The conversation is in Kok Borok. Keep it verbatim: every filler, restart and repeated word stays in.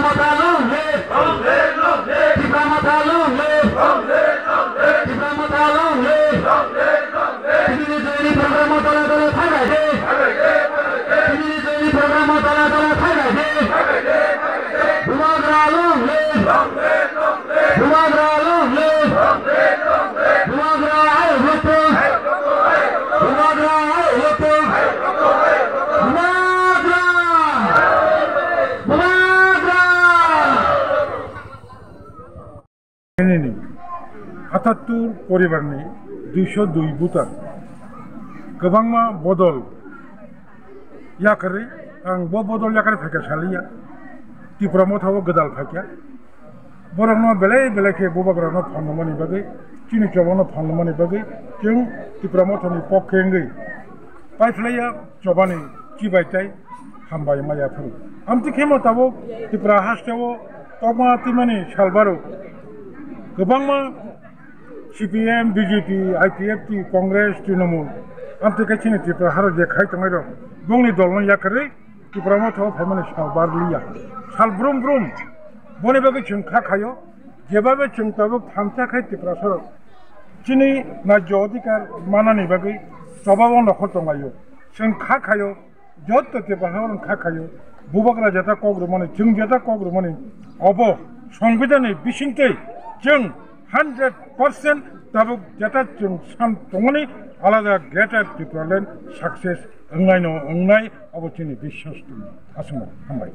Motha long live! Tipra Motha long live! Tipra Motha long live! Chini ni joini program o dole dole phaibai de. Chini ni joini program o dole dole phaibai de. Bubagra long live! Bubagra long live! Bubagra hai hutu! Bubagra hai hutu! Bubagra! Bubagra! Nini atattur poribarni duiso dui voter kwbangma bodol yakarwi, ang bo bodol yakarwi phaikha saliya, Tipra Motha o gwdal phaikha. Borokno belai belai khe bubagrano phalnamani bagwi, chini chobano phalnamani bagwi chwng Tipra Mothani pokhe wngwi paiphlaiya chobani chibai tai hambai maya phuru. Amtwi khemo tabuk Tripura hasteo tokma twimani salbaro kwbangma C P M, B J P, I P F T, Congress, Trinamool, amtwi khe chini Tripura haro je khai tongnai rok, bongni dolno yakarwi Tipra Motha o phaimani sal bar liya. Sal brum brum. Boni bagwi chwng kha khaio, jebabe chwng tabuk thamsa khai Tripura sorok chini najjo odhikar manani bagwi chobao nokhor tonglaio. Chwng kha khaio, jotto Tripura horo kha khaio, bubagra jeta kok rwmani, chwng jeta kok rwmani, obo Songbidanni bisingtwi chwng hundred percent tabuk jeta chwng san tongmani alada Greater Tipraland success wngnaino wngnai, obo chini biswas tong. Aswkno hambai.